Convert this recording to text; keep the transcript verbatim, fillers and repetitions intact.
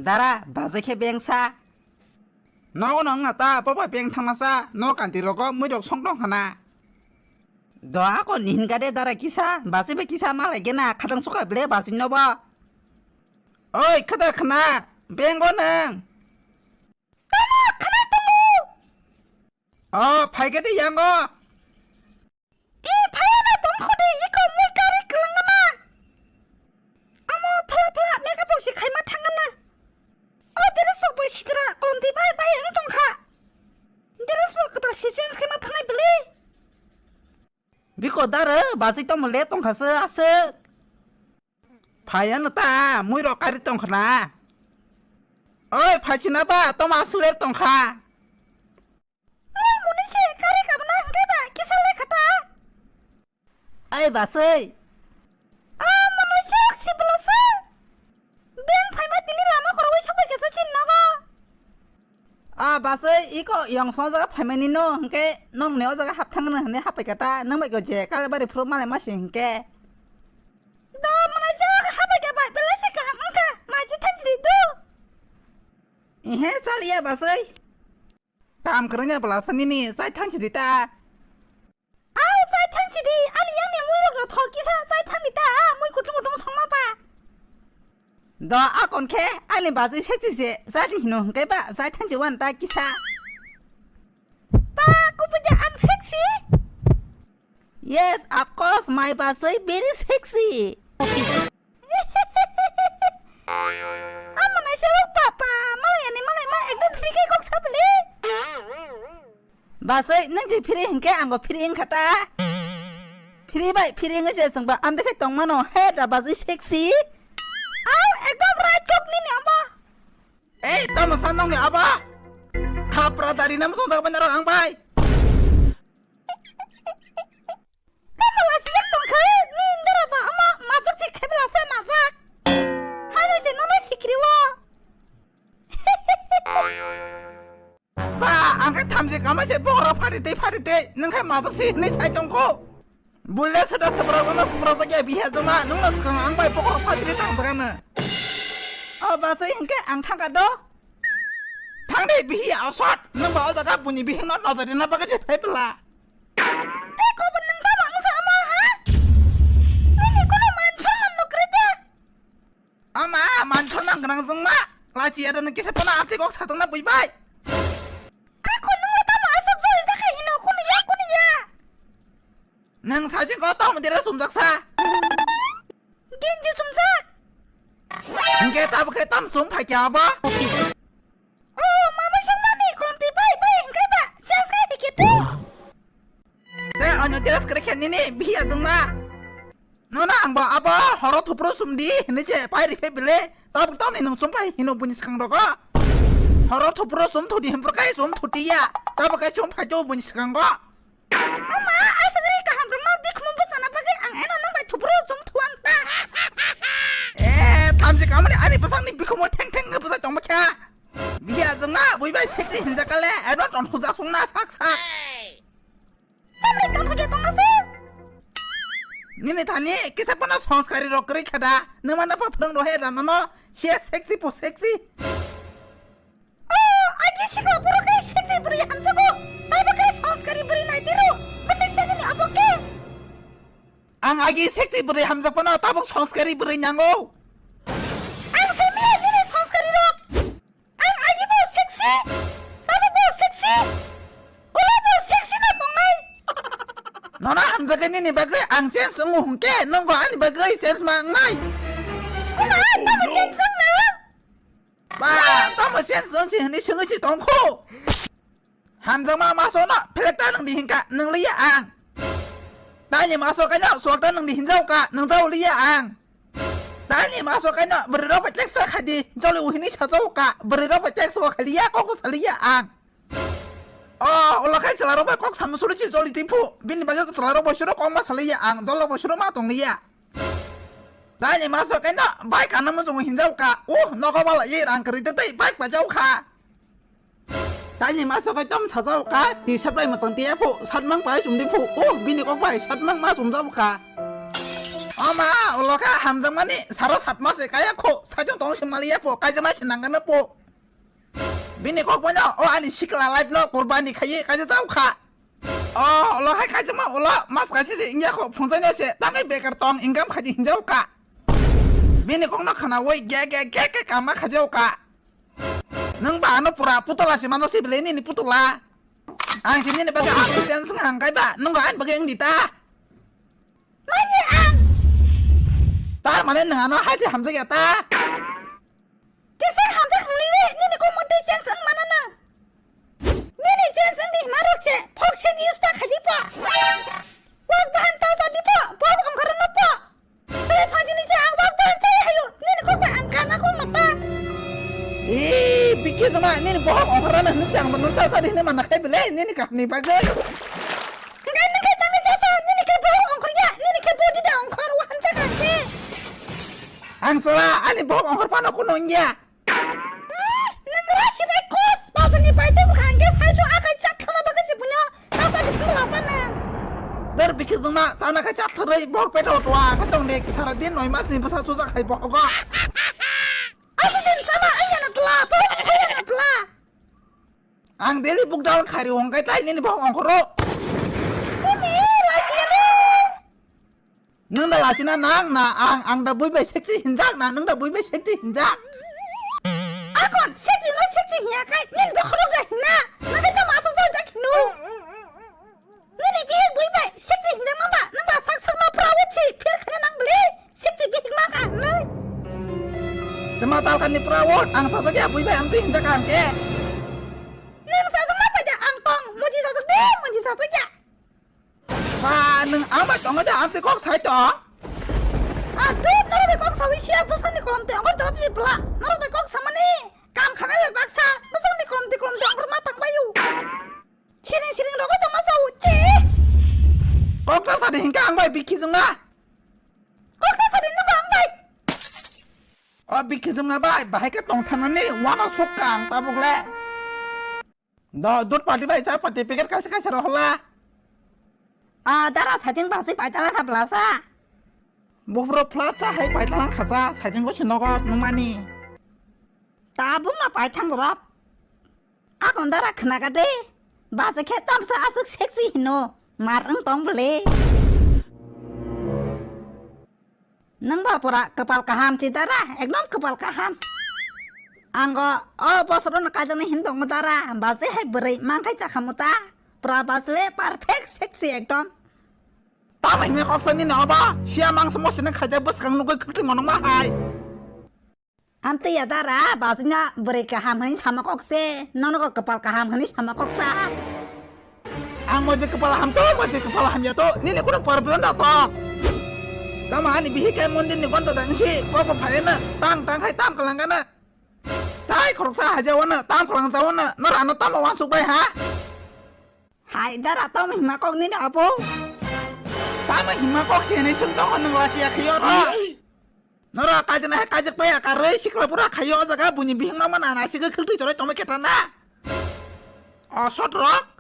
Dara, baje khe bengsa. Nogo no wngna ta, poba beng thangna sa, no kanti rogo mui rok song tong khana. Do ako nihin gade dara kisa, baje be kisa malai gena, khatang suka bile baje no ba. Oi, khada khana, bengo nang. Tamo khana tamo. O, phai gade yango. E, phaiya na tong khode, iko mui kari kwlwng na. Amo phla phla makeup rok se khaima thang na. O dress rok bai sitra, kolom twi bai bai wng tong kha. Dress bo kwtal se change khaima thangnai bwle. Biko dara, baji tongmo le tong kha se aswk. Phaiya no ta, mui rok kari tong khna. Oi, phai china ba, toma aswk le tong kha. Mui muni se kari kabna hwnkhe ba kisa le khata. Ai basai. A manai chak si bwlasa. Beng phaima tini lama khorokwi sabai kesa chin nogo. A basai iko yong song jaga phaimani no hwnkhe nong ne o jaga hap thangna hwnwi hapai kata nang bai ko je kale bari phuru malai masi hwnkhe. Do manai chak habai khe bai belai se kaham wngkha maji thanjri do. Ihe chaliya basai. Tam kwrwngya bwlasa nini chai thang sidi ta. Au chai thang sidi, ani yang ni mui rok no thok kisa chai thang di ta, mui kutung kutung songma pa. Do akon khe ani baji sexy se chai di hino hwnkhe ba chai thang si wan ta kisa. Pa, kubui de ang sexy? Yes, of course, my basai very sexy. Amo naisao papa, malai ani malai ma ekdom free khe kok sabli. Basai, nang je free hinkhe angbo free hinkha ta. Free bai free hinkhe se chwngba amde khe tongmano, he da basai sexy. Au, ekdom right kok nini amo. Ei, tamo sa nongni abo? Thapra dari nam song tak banaro ang bai. Tamo la sijak tong kha, ni indara ba ama majak si khaibla sa majak. Hai no je nono sikriwo. Ba, ang khe thamjik ama se bokra phari tei phari tei, nang khe majak si hinwi sai tong kho. Bulle seda sebrok no sebrok jagya biha joma, nung no swkang ang bai bokra phari tei tang jaga na. O basai hwnkhe ang thangka do. Thang de bihi asot, nung ba o jaga buni bihing no nojor rina bagwi je phai bwla. Tei kobo nung tamo wngsa omo, ha? Nini kono man somman no kwrwi de. Ama, man somman gwnang jwngma. Lachi ada nung kisa pono arti kok satongna bui bai. Ako nung le tamo aswk joli jakha hino, kunu ya, kunu ya? Nung sajing ko tamo dira sumjak sa. Genji sumjak. Hingke tabo khe tam sum phai kya ba? Oh, mama songmani kolom twi bai bai hingke ba, sias khe hike tu. Te ano dress kere khe nini biya jongma. Nono ang bo abo horo thupro sum di hinwi se pai rikhe bile. Tabuk toni nung sum pai hino buni swkang rogo. Horo thupro sum thudi himpro kai sum thuti ya. Tabuk kai sum phai jo buni swkang go. Ama, asagri kaham rwma bikhumu bwsana bagwi ang eno nang bai thupro chum thuang ta. Eh, thamchi kamani ani bwsakni bikhumu theng theng bwsa tongma kha. Biya jwngma bui bai sexy hinjakale, eno ton huja sungna sak sak. Tamni ton huja tongma se? Nini thani kisa pono sanskari rok kwrwi khada, nima napa phwrwng rohe da nono, se sexy po sexy. Oh, agi sikla borok khe sexy bwrwi hamjago. Taibo khe sanskari bwrwi nai tiro. Bini sagini abo khe. Ang agi sexy bwrwi hamjak phano tabuk sanskari bwrwi nango. Ang se miya nini sanskari rok. Ang agi bo sexy. Tabuk bo sexy. Ulo bo sexy no tongnai. Nono hamjak nini bagwi ang chance wngo hwnkhe nongbo ani bagwi chance ma wngnai. Kuma tamo chance wngnai. Ba, tamo chen song si hini sungwi si tongkho. Hamjakma maso no phelek ta nang di hinka nang liya ang. Tani maso kaino suak ta nang di hinjau ka nang jau liya ang. Tani maso kaino bwrwi rok bai teksa khai di joli uhini sajau ka bwrwi rok bai teksa khai liya kok sa liya ang. Oh, ulo khai chwla rok bai kok sama suru chi joli tipu bini bagwi chwla rok bai suru kok ma sa liya ang dol rok bai suru ma tong liya. Tani maso kaino bike ano muchungo hinjau ka. Uh, nogo bala ye rang kwrwi tei bike pajau kha. Tani maso kai tom sajau ka, ti saplai muchung tiya phu, satmang pai chumdi phu. Uh, bini kok bai satmang ma chumjau kha. Oma, Toka hamjakmani saro satma se kaya kho, sajwng tong se maliya pho, kaijana se nangana pho. Bini kok bono o ani sikla life no kurbani khaye kaija jao kha. O, ulo hai kaijama ulo mas kaisa se ingya kho phunsaino se tangwi bekar tong income khaji hinjao ka. Bini kok no khana woi ge ge ge ge kama khajao ka. Nung ba ano pura putula se mano se bele nini putula. Ang se nini bagwi ang se chance ngang kai ba nung ani bagwi ang dita. Mani ang. Tar mane nung ano hai se hamjak ya ta. Kisa hamjak hwnwi le nini kok motwi chance wng mana na? Nini chance wngdi hima rok se phok sen use ta khaidi po. Wak bahan ta sa di po, bo ongkhor no po. Tei phanjini se ang wak bahan chai hayo, nini kok bai ang kana kok mata. E, bikhe jama, nini bohok ongkhor na hwnwi se ang manur ta sa di hwnwi mana khai bele, nini kahni bagwi. Ngai nini khai tangwi sa sa, nini khai bohok ongkhor ya, nini khai body da ongkhor, wahan cha kha khe. Ang sala, ani bohok ongkhor phano kuno wngya. Nang ra chirai kos, bazar ni bai to bwkha hingke sai to akai chat khama bagwi se buino, tasa di pula sana. Dar bikhi jongma, tana khai chat tharwi, bohok peto to a, kha tong dek, sara din noi mas ni bwsa suja khai bohogo. Asu din sama, ayana pla, bohok ayana pla. Ang daily book down khari hongkai tai nini bohok ongkhoro. Nini raji ani. Nung da lachina nang na ang, ang da bui bai sexy hinjak na, nung da bui bai sexy hinjak. Akon sexy no sexy hinya kai, nin be khorok da hinna. Nang da ma so so jak hinu. Nini bi bui bai sexy hinjak ma ba, nang ba sak sak ma pra wo chi, phil khana nang beli, sexy bi ma ka nai. Tema tal kan ni pra wo, ang sa sa ya bui bai am tu hinjak ang ke. Nang sa sa ma pa ja ang tong, muji sa sa de, muji sa sa ya. Ba, nwng ang bai tongo de, ang twi kok sai tong? A, dut, norok bai kok sawi sia, bwsakni kolom twi ongkor dorop ye bwla. Norok bai kok samani, kam khanai bai baksa, bwsakni kolom twi kolom twi ongkor ma tang bayu. Siring siring rogo tongma sawu, chi. Kok ta sadi hingke ang bai bikhi jwngma. Kok ta sadi nwng ba ang bai. O bikhi jwngma bai, bahai khe tong thanani, wano sok ka ang tabuk le. Do, dud party bai cha party packet kaisa kaisa rohola. A, dara sajeng basi pai tala kha blasa. Buphuru flat cha hai pai tala kha cha, sajeng go sinogo numani. Tabuk no pai thang rop. Akon dara khna ka de. Basi khe tamsa asuk sexy hino. Mar wng tong bole. Nwng ba pura kwpal kaham si dara, ekdom kwpal kaham. Ang o, o bosor no kaijaknai hin tongo dara, basi hai bwrwi mang khai chakhamu ta. Pura basi le perfect sexy ekdom. Tamo himya kok sani na oba, siya mang sumo sini khaja bwskang nugui khwtwi monong ma hai. Amtwi ya dara, bajina bwrwi kaham hwnwi sama kok se, nono kok kwpal kaham hwnwi sama kok ta. Ang moje kwpal ham to, moje kwpal ham ya to, nini kuno problem da to. Tamo ani bihi kai mondir ni gonda da nisi, koko phayana, tang tang khai tam kalangana. Tai khoroksa haja wana, tam kalang jawana, nora ano tamo wansuk bai ha? Hai dara tamo hima kok nini abo. Tamo hima kok se hinwi swng tongo nwng lachiya khayo ro. Nora kaijana hai kaijak pai akarwi sikla pura khayo o jaga buini bihingno mana na sigwi khwltwi choroi tongma keta na. O sot rok.